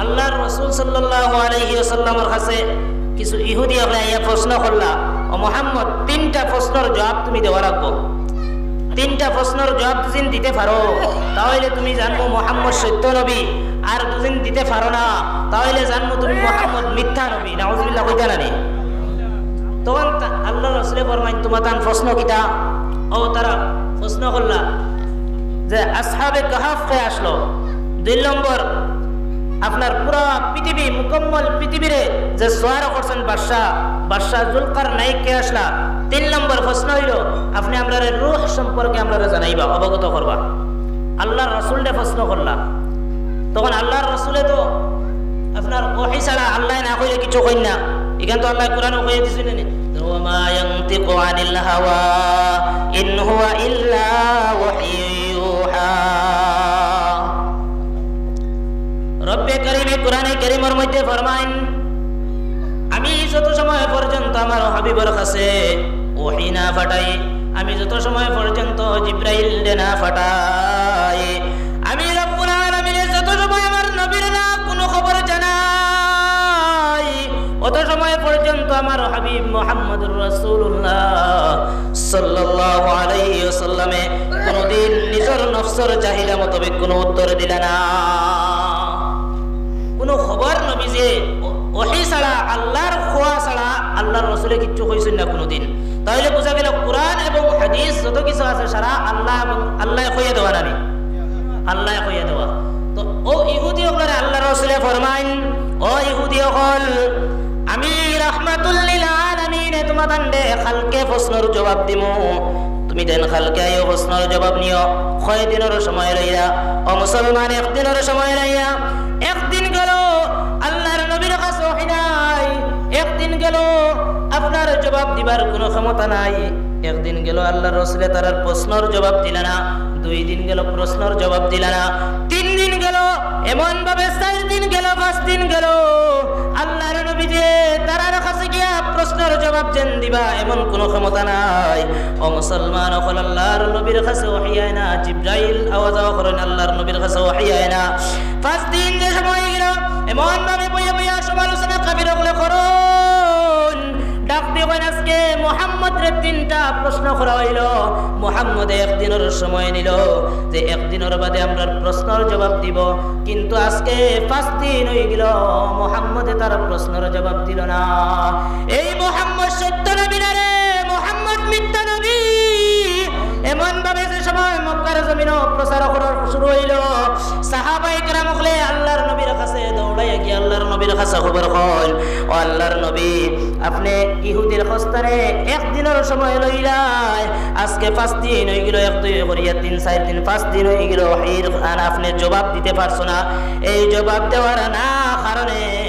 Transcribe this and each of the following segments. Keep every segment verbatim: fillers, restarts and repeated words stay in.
আল্লাহর রাসূল সাল্লাল্লাহু আলাইহি ওয়াসাল্লামর কাছে কিছু ইহুদি অকলে আইয়া প্রশ্ন করলা, "ও মুহাম্মদ, তিনটা প্রশ্নর জবাব তুমি দেওয়া লাগবো। তিনটা প্রশ্নর জবাব দুদিন দিতে পারো, তাহলে তুমি জানবো মুহাম্মদ সত্য নবী, আর দুদিন দিতে পারো না, তাহলে জানবো তুমি মুহাম্মদ মিথ্যা নবী।" নাউজুবিল্লাহ কইতা না নি? তখন তা-, আল্লাহর রাসূলে ফরমাইন, "তুমাতান প্রশ্ন কিতা?" ও তারা প্রশ্ন করলা যে আসহাবে কাহাফ কে আসলো, দুই নম্বর আপনার পুরা পৃথিবী, মুকম্মল পৃথিবীরে যে সওয়ার করছেন বাদশা, বাদশা জুলকারনাইন কে আসলা। তিন নম্বর প্রশ্ন হইল, আপনি আমরারে রূহ সম্পর্কে আমরারে জানাইবা, অবগত করবা। আল্লাহর রাসূলরে প্রশ্ন করলা। তখন আল্লাহর রাসূলে তো আপনার ওহী ছাড়া আল্লায় না কইলে কিছু কইন না। ইখান তো আল্লায় কোরআনো কইয়া দিছইন নি, "ওয়া মা ইয়ানতিকু আনিল হাওয়া, ইন হুয়া ইল্লা ওয়াহয়ুন ইউহা।" রব্বে করিমে কোরআনে করিমর মধ্যে ফরমাইন, "আমি যত সময় পর্যন্ত আমার হাবিবর কাছে ওহী না পাঠাই, আমি যত সময় পর্যন্ত জিব্রাইলরে না পাঠাই, আমি রব্বুল আলামিনে যত সময় আমার নবীর না কোনো খবর জানাই, অত সময় পর্যন্ত আমার হাবিব মুহাম্মদুর রাসূলুল্লাহ সাল্লাল্লাহু আলাইহি ওয়াসাল্লামে কোনোদিন নিজর নফসর চাহিদা মোতাবেক কোনো উত্তর দিলা না।" কোনো খবর নবীজিয়ে ও-, ওহী ছাড়া, আল্লাহর খোয়া ছাড়া আল্লাহর রাসূলে কিচ্ছু কইছইন না কোনোদিন। তাহলে বুঝা গেল কোরআন এবং হাদিস যত কিছু আছে সারা আল্লাহ এবং আল্লায় কইয়া দেওয়া না নি? আল্লায় কইয়া দেওয়া। তো ও ইহুদি অকলরে আল্লাহর রাসূলে ফরমাইন, "ও ইহুদি অকল, আমি রাহমাতুল লিল আলামিনে তুমাতানরে কালকে প্রশ্নর জবাব দিমু। তুমি দেন কালকে আইও প্রশ্নর জবাব নিও।" কয় দিনর সময় লইয়া, ও মুসলমান, এক দিনর সময় লইয়া। একদিন গেল, আল্লাহর নবীর কাছে ওহী নাই। একদিন গেল, আপনার জবাব দিবার কোনো ক্ষমতা নাই। একদিন গেল, আল্লাহর রাসূলে তারার প্রশ্নর জবাব দিলা না। দুই দিন গেল, প্রশ্নর জবাব দিলা না। তিন দিন গেল, এমন ভাবে চাইর দিন গেল, পাঁচ দিন গেল, আল্লাহর নবীজিয়ে তারার কাছে গিয়া প্রশ্নর জবাব যেন দিবা, এমন কোনো ক্ষমতা নাই। ও মুসলমান অকল, আল্লাহর নবীর কাছে ওহী আয় না, জিব্রাইল আওয়া যাওয়া করইন, আল্লাহর নবীর কাছে ওহী আয় না। পাঁচ দিন যে সময় গেল, এমন ভাবে বইয়া বইয়া সমালোচনা কাফির অকলে করইন, ডাক দিয়া কইন, "আজকে মুহাম্মদরে তিনটা প্রশ্ন করা হইল, মুহাম্মদে একদিনর সময় নিল যে একদিনর বাদে আমরার প্রশ্নর জবাব দিব, কিন্তু আজকে পাঁচ দিন হয়ে গেল, মুহাম্মদে তার প্রশ্নর জবাব দিল না। এই মুহাম্মদ সত্য নবী না রে, মুহাম্মদ মিথ্যা নবী।" এমন ভাবে যে সময় মক্কার জমিনও প্রচার করার শুরু হইল, সাহাবায়ে কেরাম অকলে আল্লাহর নবীর কাছে দৌড়াইয়া গিয়া আল্লাহর নবীর কাছে খবর কইন, "ও আল্লাহর নবী, আপনে ইহুদির হস্তানে এক দিনর সময় লইলায়, আজকে পাঁচ দিন হয়ে গেল, এক দুই করিয়া তিন চাইর দিন, পাঁচ দিন হয়ে গেল, ওহীর আন আপনে জবাব দিতে পারছো না। এই জবাব দেওয়ার না কারণে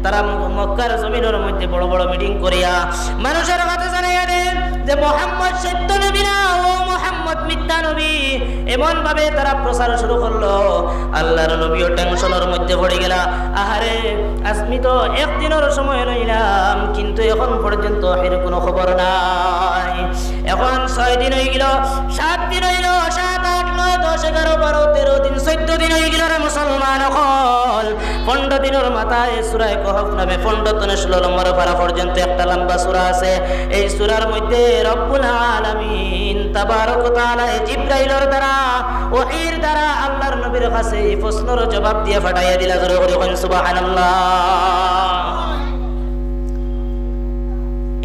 তারা ম-, মক্কার জমিনর মধ্যে বড় বড় মিটিং করিয়া মানুষের কাছে জানাইয়া দেন যে মোহাম্মদ সত্য নবী না, ও মোহাম্মদ মিথ্যা নবী।" এমন ভাবে তারা প্রচার শুরু করলো, আল্লাহর নবীও টেনশনের মধ্যে পড়ে গেলা। "আহারে, আজ আমি তো এক দিনর সময় লইলাম, কিন্তু এখন পর্যন্ত এর কোনো খবর নাই।" এখন ছয় দিন হয়ে গেল, সাত দিন হইল, সাত, আট, নয়, দশ, এগারো, বারো, তেরো দিন, চৌদ্দ দিন হয়ে গেল রে মুসলমান অকল। পনেরো দিনর মাথায় সূরায়ে কাহফ নামে পনেরো তনে ষোলো নম্বর পারা পর্যন্ত একটা লম্বা সূরা আছে। এই সূরার মধ্যে রব্বুল আলামিন তাবারক ওয়া তাআলা জিব্রাইলর দ্বারা, ওহীর দ্বারা আল্লাহর নবীর কাছে এই প্রশ্নর জবাব দিয়া পাঠাইয়া দিলা। জোরে করি কইন সুবহানাল্লাহ।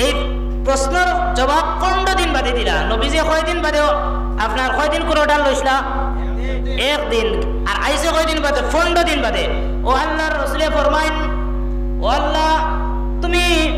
এই প্রশ্নর জবাব পনেরো দিন বাদে দিলা। নবীজি কয়দিন বাদে, আপনার কয়দিন করে অর্ডার লইছিলা? একদিন। আর আইছে কয়দিন বাদে? পনেরো দিন বাদে। ও আল্লাহর রসুলে ফরমাইন, "ও আল্লাহ, তুমি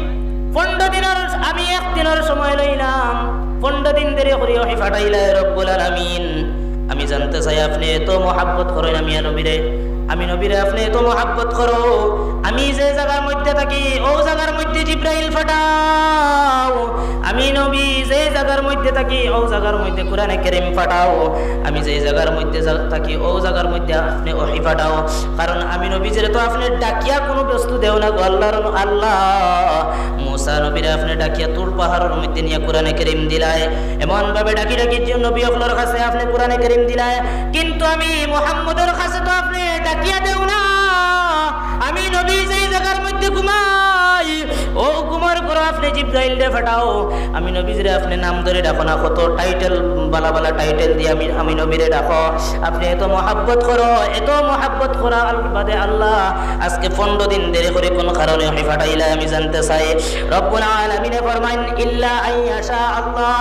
পনেরো দিনর, আমি এক দিনর সময় লইলাম, পনেরো দিন দেরি করি ওহী পাঠাইলা রব্বুল আলামিন। আমি জানতে চাই আপনে এত মহাব্বত করইন আমি নবীরে, আমি নবীরে আপনে এত মহাব্বত করো, আমি যে জাগার মধ্যে থাকি, ও জাগার মধ্যে জিব্রাইল পাঠাও, আমি নবী যে জাগার মধ্যে থাকি, ও জাগার মধ্যে কোরআনে কারীম পাঠাও, আমি যে জাগার মধ্যে জা-, থাকি, ও জাগার মধ্যে আপনে ওহী পাঠাও, কারণ আমি নবীজিরে তো আপনে ডাকিয়া কোনো বস্তু দেও না গো আল্লাহর ন-, আল্লাহ।" মুসা নবীরে আপনে ডাকিয়া তুর পাহাড়র মধ্যে নিয়া কোরআনে কারীম দিলায়, এমন ভাবে ডাকি ডাকি যে নবী অকলর কাছে আপনে কোরআনে কারীম দিলায়, কিন্তু আমি মুহাম্মদর কাছে তো আপনে ডাকিয়া দেও না। জিব্রাইলরে পাঠাও, আমি নবীজিরে আপনে নাম ধরি ডাকো না, কত টাইটেল, বালা বালা টাইটেল দিয়া আমি, আমি নবীরে ডাকো। আপনে এত মহব্বত করো, এত মহব্বত করার বাদে আল্লাহ আজকে পনরো দিন দেরি করি কুন কারণে ওহি পাঠাইলা, আমি জানতে চাই। রব্বুল আলামিনে ফরমাইন, "ইল্লা আন ইয়াশা আল্লাহ।"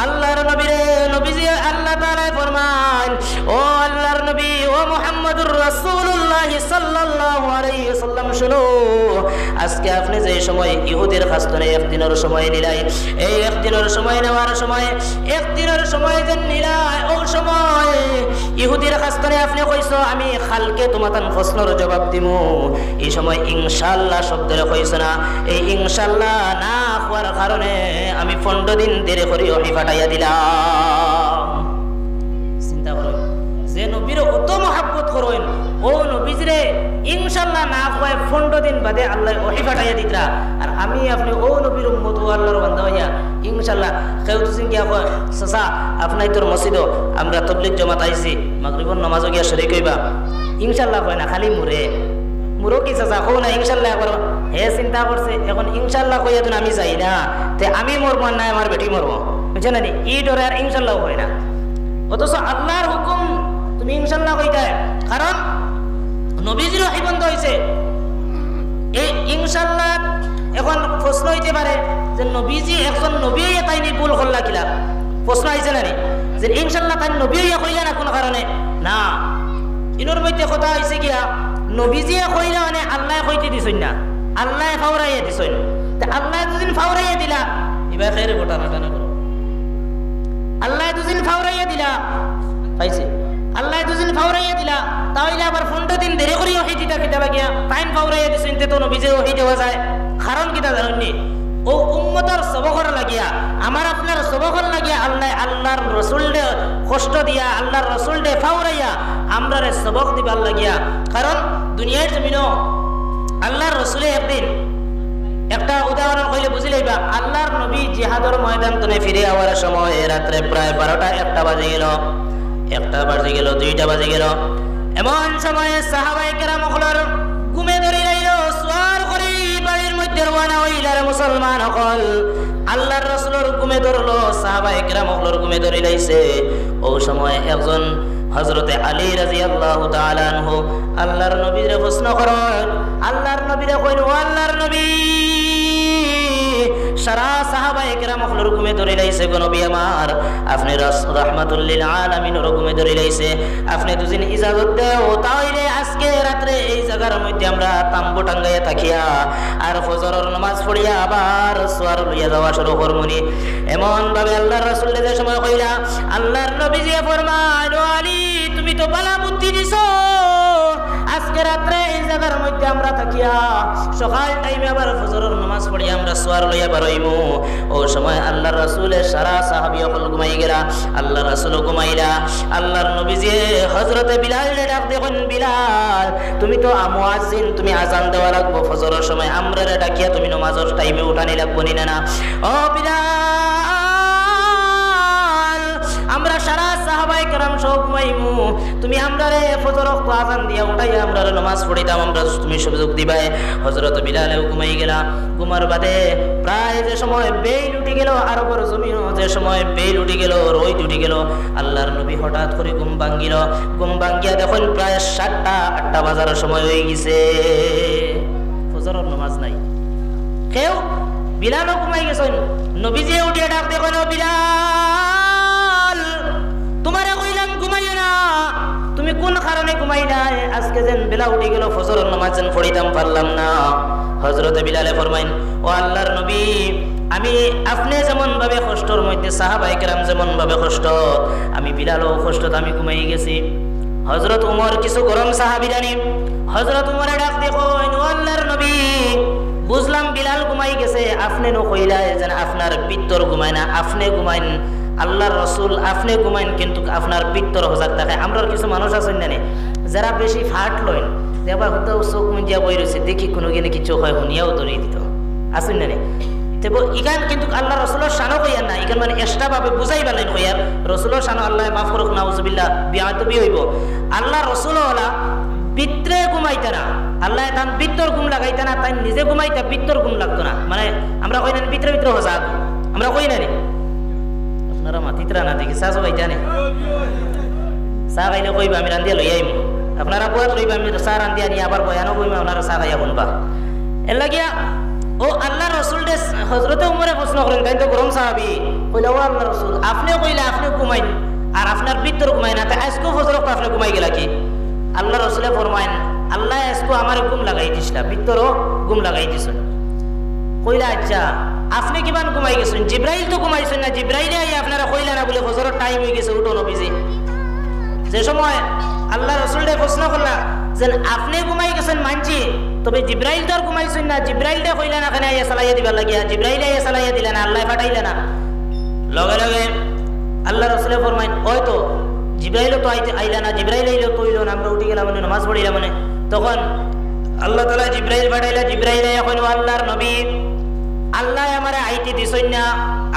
আল্লাহর নবীরে, নবীজি, আল্লাহ তাআলায় ফরমাইন, "ও আল্লাহর নবী, ও মুহাম্মাদুর রাসূলুল্লাহ সাল্লাল্লাহু আলাইহি ওয়াসাল্লাম, শুনো, আজকে আপনে যে সময় ইহুদির খাস্তনে একদিনর সময় নিলাই, এই একদিনর সময় নেওয়ার সময়, একদিনর সময় যে নিলাই, ও সময় ইহুদির খাস্তনে আপনে কইছো, আমি কালকে তুমাতান প্রশ্নর জবাব দিমু।" এই সময় ইনশাআল্লাহ শব্দরে কইছো না, এই ইনশাআল্লাহ না কওয়ার কারণে আমি পনরো দিন দেরি করি ওহি পাঠাইয়া দিলাম। চিন্তা করইন, যে নবীরে অত মহব্বত করইন, ও নবীজিরে ইনশাআল্লাহ না কওয়ায় পনরো দিন বাদে আল্লায় ওহি পাঠাইয়া দিতরা। আর আমি আপনে ও নবীর উম্মত, ও আল্লাহর বান্দা অইয়া ইনশাআল্লাহ, কেউ তো চিন গিয়া কয়, "চাচা, আপনাইনতর মসজিদো আমরা তবলিগ জমাত আইছি, মাগরিবর নামাজো গিয়া শরিক অইবা।" ইনশাআল্লাহ কয় না, খালি মুরে। মুরো কি চাচা, কও না ইনশাআল্লাহ একবার। হে চিন্তা করছে, এখন ইনশাআল্লাহ কইয়া তো আমি যাই না, তে আমি মরমু আর নায় আমার বেটি মরবো, বুঝছো না নি? ই ডরে আর ইনশাআল্লাহ কয় না। অথচ আল্লাহর হুকুম তুমি ইনশাআল্লাহ কইতায়, কারণ নবীজির ওহি বন্ধ অইছে। এই ইনশাআল্লাহ এখন প্রশ্ন অইতে পারে যে নবীজি একজন নবী অইয়া তাইন ই ভুল করলা কিলা? প্রশ্ন আইছে না নি? যে ইনশাআল্লাহ তাইন নবী অইয়া কইলা না কুন কারণে? না, ইনোর মধ্যে কথা অইছে গিয়া, নবীজিয়ে কইলা মানে আল্লায় কইতে দিছইন না, আল্লায় ফাউরাইয়া দিছইন। তে আল্লায় দুদিন ফাউরাইয়া দিলা, ইবায় খেরে গোটা না টানা করো। আল্লায় দুদিন ফাউরাইয়া দিলা, পাইছে? আল্লায় দুদিন ফাউরাইয়া দিলা, তা অইলে আবার পনরো দিন দেরি করি ওহি দিতা কিতা লাগিয়া? তাইন ফাউরাইয়া দিছইন, তে তো নবীজিরে ওহি দেওয়া যায়। কারণ কিতা জানইন নি? ও উম্মতর সবকর লাগিয়া, আমার আপনার সবকর লাগিয়া আল্লায় আল্লাহর রসুলরে কষ্ট দিয়া, আল্লাহর রসুলরে ফাউরাইয়া আমরারে সবক দিবার লাগিয়া। কারণ দুনিয়ার জমিনো আল্লাহর রসুলে একদিন, একটা উদাহরণ কইলে বুঝি লইবা, আল্লাহর নবী জিহাদর ময়দান তনে ফিরে আওয়ার সময় রাত্রে প্রায় বারোটা একটা বাজি গেল, একটা বাজি গেল, দুইটা বাজি গেল। এমন সময় সাহাবায়ে কেরাম অকলর ঘুমে ধরিলাইল, সুয়ার করি বাড়ির মধ্যে রওয়ানা অইলা রে মুসলমান অকল। আল্লাহর রসুলর ঘুমে ধরলো, সাহাবায়ে কেরাম অকলর ঘুমে ধরিলাইছে। ও সময় একজন হযরতে আলী রাদিয়াল্লাহু তাআলা আনহু আল্লাহর নবীরে প্রশ্ন করইন, আল্লাহর নবীরে কইন, "ও আল্লাহর নবী, সারা সাহাবায়ে কেরাম অকলর ঘুমে ধরিলাইছে গো নবী আমার, আপনে রাস-, রাহমাতুল্লিল আলামিনর ঘুমে ধরিলাইছে, আপনে দুদিন ইজাজত দেও, তা অইলে আজকে রাত্রে এই জাগার মধ্যে আমরা তাম্বু টাঙ্গাইয়া থাকিয়া আর ফজরর নামাজ পড়িয়া আবার সুয়ার লইয়া যাওয়া শুরু করমুনি।" এমন ভাবে আল্লাহর রাসুলরে যে সময় কইলা, আল্লাহর নবীজিয়ে ফরমাইন, "ও আলী, তুমি তো বালা বুদ্ধি দিছো, আজকে রাত্রে এই জাগার মধ্যে আমরা থাকিয়া সকাল টাইমে আবার ফজরর নামাজ পড়িয়া আমরা সুয়ার লইয়া বারইমু।" ও সময় আল্লাহর রাসুলে সারা সাহাবী অকল ঘুমাই গেলা, আল্লাহর রাসুলও ঘুমাইলা। আল্লাহর নবীজিয়ে হযরতে বিলালরে ডাক দিয়া কইন, "বিলাল, তুমি তো আ-, মুয়াজ্জিন, তুমি আজান দেওয়া লাগবো ফজরর সময়, আমরারে ডাকিয়া তুমি নামাজর টাইমে উঠানি লাগবো নি না, না?" ও বিলাল, আমরা সারা সাহাবায়ে কেরাম সহ ঘুমাইমু, তুমি আমরারে ফজর অক্ত আজান দিয়া উঠাইয়া আমরারে নামাজ পড়িতাম, আমরা তুমি সুযোগ দিবায়। হযরত বিলালেও ঘুমাই গেলা। ঘুমার বাদে প্রায় যে সময় বেইল উঠি গেল, আরবর জমিনো যে সময় বেইল উঠি গেল, রইদ উঠি গেল, আল্লাহর নবী হঠাৎ করি ঘুম ভাঙ্গিল। ঘুম ভাঙ্গিয়া দেখইন প্রায় সাতটা আটটা বাজার সময় অই গেছে, ফজরর নামাজ নাই। কেউ, বিলালও ঘুমাই গেছইন। নবীজিয়ে উঠিয়া ডাক দিয়া কইন, "ও বিলাল, তুমারে কইলাম ঘুমাইও না, তুমি কুন কারণে ঘুমাইলায়? আজকে যেন বেলা উঠি গেল, ফজরর নামাজ যেন পড়িতাম পারলাম না।" হযরতে বিলালে ফরমাইন, "ও আল্লাহর নবী, আমি আপনে যেমন ভাবে কষ্টর মধ্যে, সাহাবায়ে কেরাম যেমন ভাবে কষ্ট, আমি বিলালও কষ্টত আমি ঘুমাই গেছি।" হযরত উমর কিছু গরম সাহাবী জানি, হযরত উমরে ডাক দিয়া কইন, "ও আল্লাহর নবী, বুঝলাম বিলাল ঘুমাই গেছে, আপনে নু কইলায় যেন আপনার পিত্তর ঘুমায় না, আপনে ঘুমাইন, আল্লাহর রসুল আপনে ঘুমাইন, কিন্তু আপনার পিত্তর হজাগ থাকে।" আমরার কিছু মানুষ আছইন না নি, যারা বেশি ফাট লইন, দেখবা হুদ্দা চোখ মুজিয়া বই রইছে, দেখি কুনুগিনে কিছু কয়, হুনিয়াও ধরি দিত। আছইন না নি? তে ব-, ইখান কিন্তু আল্লাহর রসুলর শানও কইয়ার না, ইখান মানে extra ভাবে বুঝাইবার লাগি কইয়ার, রসুলর শানও আল্লায় মাফ করুক, নাউজুবিল্লাহ, বেয়াদবি অইবো। আল্লাহর রসুল অলা ভিতরে ঘুমাইতা না। আল্লায় তান ভিতর ঘুম লাগাইতা না, তাইন নিজে ঘুমাইতা, ভিতর ঘুম লাগতো না। মানে, আমরা কই না নি, ভিতরে ভিতরে হজা ঘুম। আমরা কই না নি? আপনারা মাতিতরা না দেখি, চা চুবাইতা নি? চা খাইলে কইবা, আমি রান্দিয়া লই আইমু। আপনারা বুয়াত রইবা, আমি চা রান্দিয়া আনি আবার বয়ানও কইমু, আপনারা চা খাইয়া হুনবা। এর লাগিয়া ও আল্লার রসুলরে হজরতে উমরে প্রশ্ন করইন, তাইন তো গরম সাহাবি। কইলা, "ও আল্লার রসুল, আপনে কইলা আপনে ঘুমাইন, আর আপনার ভিতর ঘুমায় না, তে আইজকু ফজর অক্ত আপনে ঘুমাই গেলা কি?" আল্লার রসুলে ফরমাইন, "আল্লায় আইজকু আমারে ঘুম লাগাই দিছলা, ভিতরও ঘুম লাগাই দিছইন।" কইলা, "আচ্ছা, আপনে কিমান ঘুমাই গেছইন? জিব্রাইল তো ঘুমাইছইন না, জিব্রাইলে আইয়া আপনারে কইলা না বুলে ফজরর টাইম অই গেছে, উঠো নবীজি।" যে সময় আল্লার রসুলরে প্রশ্ন করলা যে, "আপনে ঘুমাই গেছইন মানছি, তবে জিব্রাইল তো আর ঘুমাইছইন না, জিব্রাইলরে কইলা না কেনে আইয়া চালাইয়া দিবার লাগিয়া, জিব্রাইলে আইয়া চালাইয়া দিলা না, আল্লায় পাঠাইলা না?" লগে লগে আল্লার রসুলে ফরমাইন, "ওই তো, জিব্রাইলও তো আইতে, আইলা না, জিব্রাইল আইলে তো অইলো না, আমরা উঠি গেলাম অনে, নমাজ পড়িলাম অনে।" তখন আল্লাহ তাআলা জিব্রাইল পাঠাইলা, জিব্রাইল আইয়া কইন, "ও আল্লার নবী, আল্লায় আমারে আইতে দিছইন না,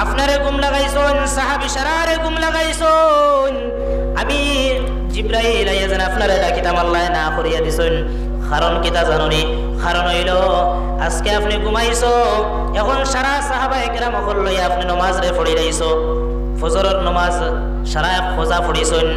আপনারে ঘুম লাগাইছইন, সাহাবি সারারে ঘুম লাগাইছইন। আমি জিব্রাইল আইয়া যেন আপনারে ডাকিতাম, আল্লায় না করিয়া দিছইন। কারণ কিতা জানো নি? কারণ অইলো, আইজকে আপনে ঘুমাইছো, এখন সারা সাহাবায়ে কেরাম অকল লইয়া আপনে নমাজরে পড়িলাইছো, ফজরর নমাজ সারা এক খজা পড়িছইন,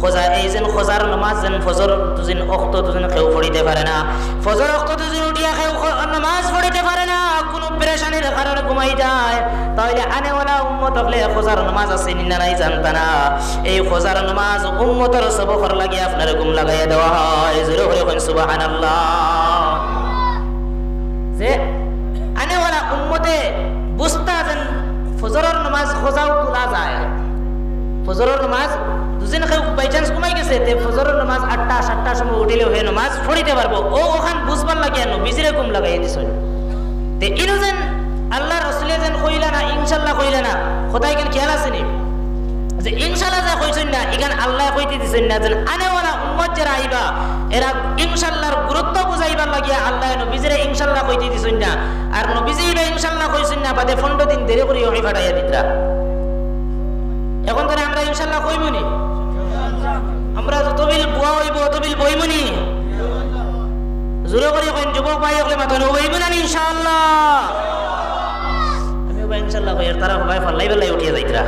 খজা, এই যেন খজার নমাজ যেন ফজর দুদিন অক্ত দুদিন কেউ পড়িতে পারে না, ফজর অক্ত দুদিন উঠিয়া কেউ খ-, নমাজ পড়িতে পারে না, কুনু পেরেশানির কারণে ঘুমাই যায়, তাইলে আনেওয়ালা উম্মত অকলে খজার নমাজ আছে নি না নাই জানতা না। এই খজার নমাজ উম্মতর সবকর লাগি আপনারে ঘুম লাগাইয়া দেওয়া হয়।" জোরে করি কইন সুবহানাল্লাহ। যে আনেওয়ালা উম্মতে বুঝতা যেন ফজরর নমাজ খজাও তুলা যায়। ফজরর নমাজ দুদিন কেউ by chance ঘুমাই গেছে, তে ফজরর নমাজ আটটা সাতটার সময় উঠিলেও হে নমাজ পড়িতে পারবো। ও ওখান বুঝবার লাগিয়া নবীজিরে ঘুম লাগাইয়া দিছইন। তে ইনো যেন আল্লার রসুলে যেন কইলা না, ইনশাল্লাহ কইলা না, কথা ইখান খেয়াল আছে নি? যে ইনশাল্লাহ যে কইছইন না, ইখান আল্লায় কইতে দিছইন না, যেন আনেওয়ালা উম্মত যেরা আইবা, এরা ইনশাল্লাহর গুরুত্ব বুঝাইবার লাগিয়া আল্লায় নবীজিরে ইনশাল্লাহ কইতে দিছইন না। আর নবীজি ইবা ইনশাল্লাহ কইছইন না, বাদে পনরো দিন দেরি করি ওহি পাঠাইয়া দিতরা। এখন তাইলে আমরা ইনশাল্লাহ কইমু নি? আমরা যত বিল বুয়া অইবো, অত বিল বইমু নি? জোরে করি কইন, যুবক ভাই অকলে মাতইন, বইমু না নি ইনশাআল্লাহ? আমি বা ইনশাআল্লাহ কই, আর তারা ভাই ফাল্লাই ফাল্লাই উঠিয়া যাইতরা।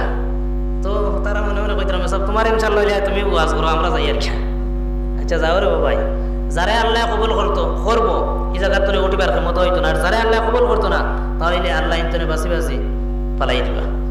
তো তারা মনে মনে কইতরা, "সব তুমার ইনশাআল্লাহ অইলে তুমি ওয়াজ করো, আমরা যাই আর কি।" আচ্ছা, যাও রে ভাই, যারে আল্লায় কবুল করতো, করবো, ই জাগাত তনে উঠিবার ক্ষমতা অইতো না, আর যারে আল্লায় কবুল করতো না, তাইলে আল্লায় ইন্তনে বাসি বাসি ফালাই দিবা।